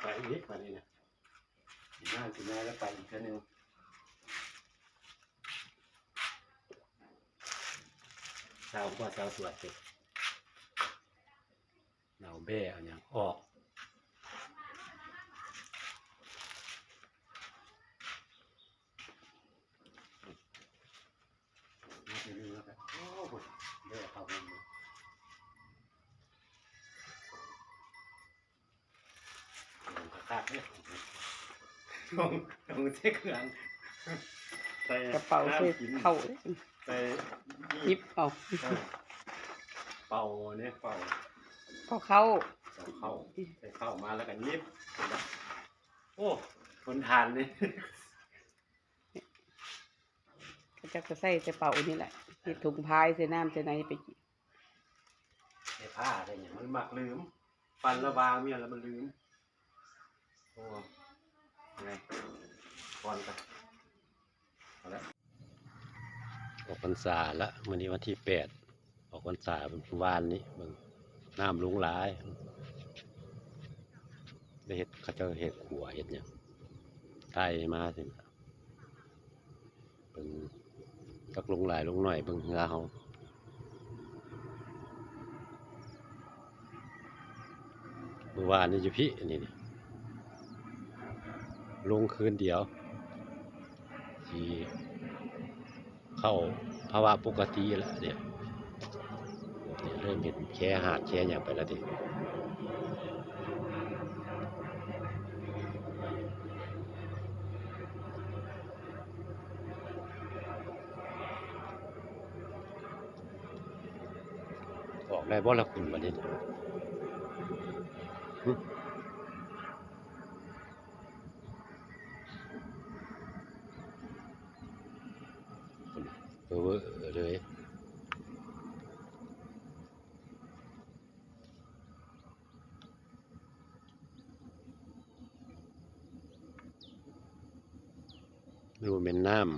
ໄປອີກບາດນີ້ນະ ຊິມາຊິມາແລ້ວໄປອີກເທື່ອໜຶ່ງ ຊາວກວ່າຊາວສວນເດ ເອົາແບ້ເອົາຫຍັງອອກ ມາເທື່ອໜຶ່ງແລ້ວກໍ ໂອ້ ພຸ້ນ ແບ້ເຂົ້າມາ ຄັກໆ ເດ້ ລົງ ລົງໃສ່ເຄື່ອງ ໃສ່ ກະເປົາໃສ່ເຂົ້າ ໃສ່ ຫຍິບເອົາ ເອີ ເປົ່າເດ້ ເປົ່າ ເປົ່າເຂົ້າ ເປົ່າເຂົ້າ ໃສ່ເຂົ້າມາແລ້ວກໍຫຍິບ ໂອ້ ທົນທານເດ້. ເຂົາເຈົ້າກໍໃສ່ແຕ່ເປົານີ້ແຫຼະ ເຮັດຖົງພາຍໃສ່ນ້ຳໃສ່ໃນໄປກິນ ໃສ່ຜ້າໃສ່ຫຍັງ ມັນມັກລືມ ປັ່ນລະວາງເມຍລະມັນລືມ ໂອ້ ໄງ ກ່ອນກັນ ເອົາລະ ອອກພັນສາລະ ມື້ນີ້ວັນທີແປດ ອອກພັນສາ ວານນີ້ເບິ່ງ ນ້ຳລົງຫຼາຍ ໄດ້ເຮັດ ເຂົາເຈົ້າເຮັດຂົວເຮັດຫຍັງ ໄຖມາຊິ ເບິ່ງຈັກລົງຫຼາຍລົງໜ້ອຍ ເບິ່ງເຮືອເຮົາ ມື້ວານນີ້ຢູ່ພີ້ ອັນນີ້ນີ້ ລົງຄືນດຽວ ຊິເຂົ້າພາວະປົກກະຕິແລ້ວເດ ເລີ່ມເຫັນແຄຫາດແຄຫຍັງໄປແລ້ວເດ. ອອກໄດ້ບໍ່ລະຄຸນບາດນີ້ ຫຶ ເວີເວີເລີຍ. ນີ້ແມ່ນນ້ຳ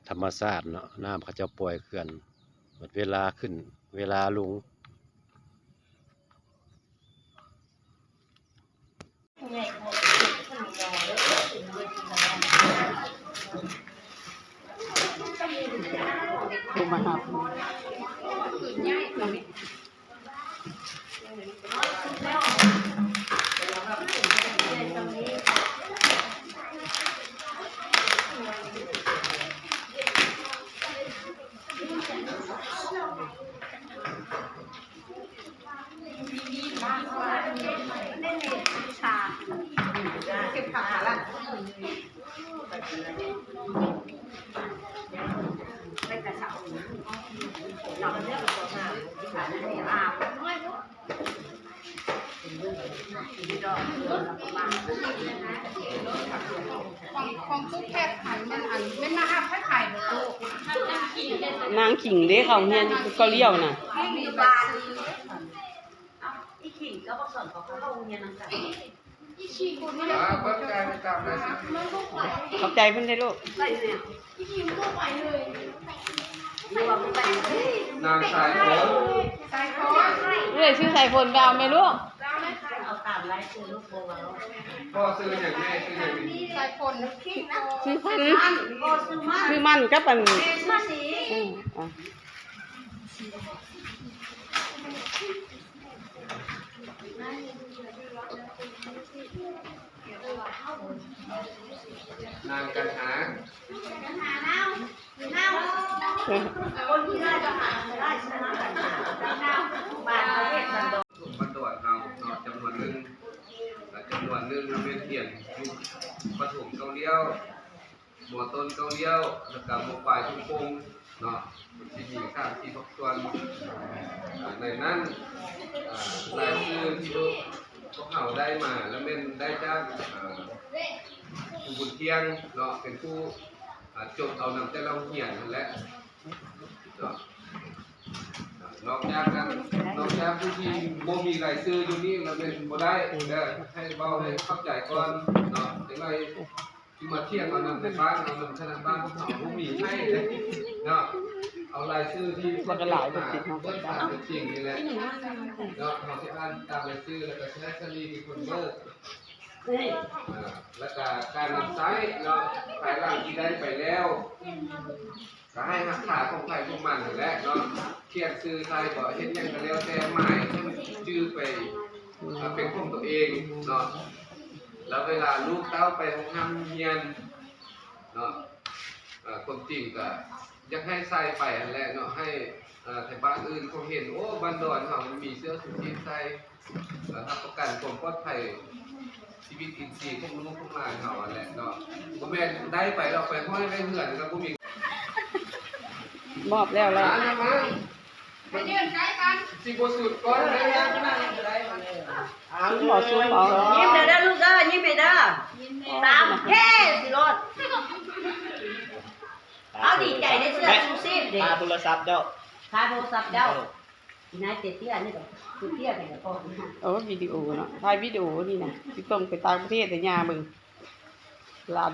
ທຳມະຊາດເນາະ ນ້ຳເຂົາເຈົ້າປ່ອຍເຂື່ອນ ເວລາຂຶ້ນ ເວລາລົງ. ຜູ້ມາຮັບ. ຂອງ ຂອງຕູ້ແພັດຫັ້ນ ແມ່ນອັນ ແມ່ນມາຮັບໃຫ້ຂາຍບໍ່ຕູ້? ນາງຂີງເດ້ ເຂົ້າໂຮງຮຽນຢູ່ເກົາຫຼຽວນະ. ອີ່ຂີງກັບບັກສອນເຂົາເຂົ້າໂຮງຮຽນນຳກັນ. ອ່າ ເບິ່ງໃຈໄປຕາມລາຍຊື່. ຂອບໃຈເພິ່ນເດ້ລູກ. ນາງສາຍຝົນ. ເອື້ອຍຊື່ສາຍຝົນ ໄປເອົາແມ່ລູກ. ເອົາຕາມລາຍຊື່ລູກ ບໍ່ເວົ້າ. ພໍ່ຊື່ຫຍັງ ແມ່ຊື່ຫຍັງ? ສາຍຝົນ. ຊື່ພັນ. ພໍ່ຊື່ໝັ້ນ. ຊື່ໝັ້ນກັບອັນ ແມ່ຊື່ສີ. ເອີ ອ່ະ. ນາງກັນຫາ. ບ້ານດອນເຮົາເນາະ ຈຳນວນໜຶ່ງ ແລະ ຈຳນວນໜຶ່ງແມ່ນຮຽນຢູ່ປະຖົມເກົາຫຼຽວ. ມໍຕົ້ນເກົາຫຼຽວ ແລ້ວກະມໍປາຍທຸງປົງເນາະ ມັນຊິມີສາມສີ່ພາກສ່ວນ. ອາ ໃນນັ້ນ ອາ ລາຍຊື່ທີ່ພວກ ພວກເຮົາໄດ້ມາ ລະແມ່ນໄດ້ຈາກ ອາ ຄູບຸນທ່ຽງເນາະ ເປັນຜູ້ ອາ ຈົດເອົານຳແຕ່ລະໂຮງຮຽນຫັ້ນແຫຼະເນາະ. ນອກຈາກນັ້ນ ນອກຈາກຜູ້ທີ່ບໍ່ມີລາຍຊື່ຢູ່ນີ້ລະແມ່ນບໍ່ໄດ້ເດີ ໃຫ້ເວົ້າໃຫ້ເຂົ້າໃຈກ່ອນເນາະ ຈັ່ງໃດ ຊິມາຖຽງເອົານຳໃນບ້ານ ເອົານຳຄະນະບ້ານພວກເຮົາບໍ່ມີໃຫ້ເດ້ເນາະ. ເອົາລາຍຊື່ທີ່ ມັນກໍຫຼາຍ ເພິ່ນຕິດເນາະ ເບິກຕາມເປັນຈິງນີ້ແຫຼະເນາະ. ເຮົາຊິອ່ານຕາມລາຍຊື່ ແລ້ວກໍຊິໃຫ້ສາລີເປັນຄົນເບີກ ອ່າ ແລ້ວກໍການນຳໃຊ້ເນາະ ພາຍຫຼັງທີ່ໄດ້ໄປແລ້ວ ກໍໃຫ້ຮັກສາຂອງໃຜຂອງມັນຫັ້ນແຫຼະເນາະ. ຂຽນຊື່ໃສ່ ບໍ່ເຮັດຫຍັງກໍແລ້ວແຕ່ ໝາຍໃຫ້ມັນຈື່ໄປ ອ່າ ເປັນຂອງຕົວເອງເນາະ. ແລ້ວເວລາລູກເຕົ້າໄປໂຮງຮ່ຳໂຮງຮຽນເນາະ ເອີ ຄວາມຈິງກໍຢາກໃຫ້ໃສ່ໄປຫັ້ນແຫຼະເນາະ ໃຫ້ ເອີ ໄທບ້ານອື່ນເຂົາເຫັນ ໂອ້ ບ້ານດອນເຮົາມີເສື້ອຊູຊີບໃສ່ ເອີ ຮັບປະກັນຄວາມປອດໄພຊີວິດອິນຊີຂອງລູກຂອງຫຼານເຮົາຫັ້ນແຫຼະເນາະ. ບໍ່ແມ່ນໄດ້ໄປແລ້ວໄປຫ້ອຍໄວ້ເຮືອນກໍບໍ່ມີ. ມອບແລ້ວ ມາ ມາ ມາ ໄປຢືນໃກ້ກັນ ຊິບໍ່ສຸດກ່ອນເດ້. ຊຸມເອົາ ຊຸມເອົາ ຍິ້ມເດີລູກເດີ ຍິ້ມໃຫ້ເດີ ຕາມເພຊິໂລດ. ເຮົາດີໃຈໄດ້ເສື້ອຊູຊີບເດ້ ຄາໂທລະສັບເຈົ້າ ຄາໂທລະສັບເຈົ້າ. ອີນາຍເຕ້ຍໆ ນີ້ກໍເຕ້ຍໆ ກັນກໍພໍ. ໂອ້ ວິດີໂອເນາະ ຖ່າຍວິດີໂອນີ້ນະ ຊິສົ່ງໄປຕ່າງປະເທດໃຫ້ຍ່າເບິ່ງ ຫຼານ.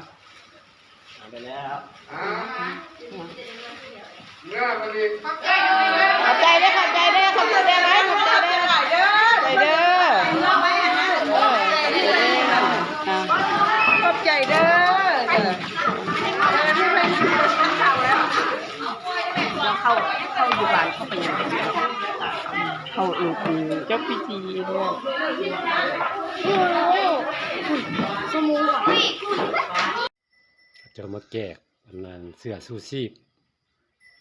ເອົາໄປແລ້ວ ອ່າ ເມືອບັດນີ້ ຂອບໃຈເດີ ຂອບໃຈເດີ ຂອບໃຈເດີ ຂອບໃຈເດີ ຂອບໃຈເດີ ຂອບໃຈເດີ ຂອບໃຈເດີ ເອີ ຂອບໃຈເດີ. ເຂົ້າ ເຂົ້າຢູ່ບ້ານເຂົາເປັນຫຍັງ ເຂົ້າ ເອີ ເຈົ້າພິທີເດີ ຊົ່ວໂມງກວ່າ ເຂົາເຈົ້າມາແຈກອັນນັ້ນ ເສື້ອຊູຊີບ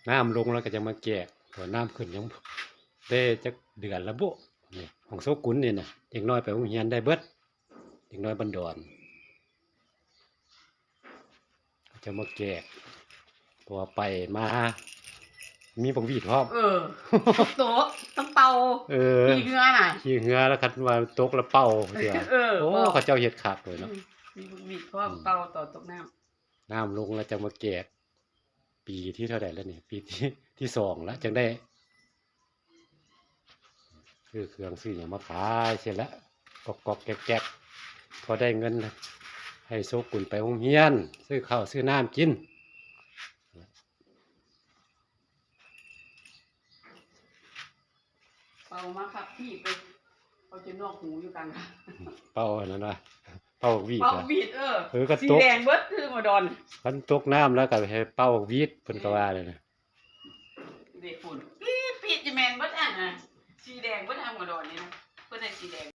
ນ້ຳລົງແລ້ວກໍຈະມາແຈກ ເພາະນ້ຳຂຶ້ນຍັງ ແຕ່ຈັກເດືອນລະບຸ. ນີ້ຂອງໂຊກຸນນີ້ນະ ເດັກນ້ອຍໄປໂຮງຮຽນໄດ້ເບິດ ເດັກນ້ອຍບ້ານດອນ ເຂົາເຈົ້າມາແຈກ ເພາະວ່າໄປມາມີບັກຫວີດພ້ອມ. ເອີ ຕົກໂຕະ ຕ້ອງເປົ່າ. ເອີ ຂີ່ເຮືອນະ ຂີ່ເຮືອ ແລ້ວຄັນວ່າຕົກແລ້ວເປົ່າເທື່ອ. ເອີ ໂອ້ ເປົ່າ ເຂົາເຈົ້າເຮັດຄັກເລີຍເນາະ. ອືມ ມີບັກຫວີດພ້ອມ ອືມ ເປົ່າຕອນຕົກນ້ຳ. ນ້ຳລົງແລ້ວຈັ່ງມາແຈກ ປີທີເທົ່າໃດແລ້ວນີ້? ປີທີ ທີສອງແລ້ວ ຈັ່ງໄດ້ ຊື້ເຄື່ອງຊື້ຫຍັງມາຂາຍເສຍແລ້ວ ກອກໆແກກໆ ພໍໄດ້ເງິນໃຫ້ໂຊກຸນໄປໂຮງຮຽນ ຊື້ເຂົ້າຊື້ນ້ຳກິນ. ເປົ່າມາຄັກທີ່ໄປ ເອົາຈົນໜວກຫູຢູ່ກັນ. ເປົ່າອັນນັ້ນວ່າ ເປົ່າຫວີດ ເປົ່າຫວີດ ເອີ ເອີ ກະຕົກ ສີແດງເບິດຄືໝໍດອນ. ຄັນຕົກນ້ຳແລ້ວກໍໃຫ້ເປົ່າຫວີດ ເພິ່ນກໍວ່າແລ້ວນະ. ເດະ ຝຸ່ນປີດໆ ຈະແມ່ນເບິດອັນນະ ສີແດງເບິດ ຫາໝໍດອນນີ້ນະ ເພິ່ນໃຫ້ສີແດງ.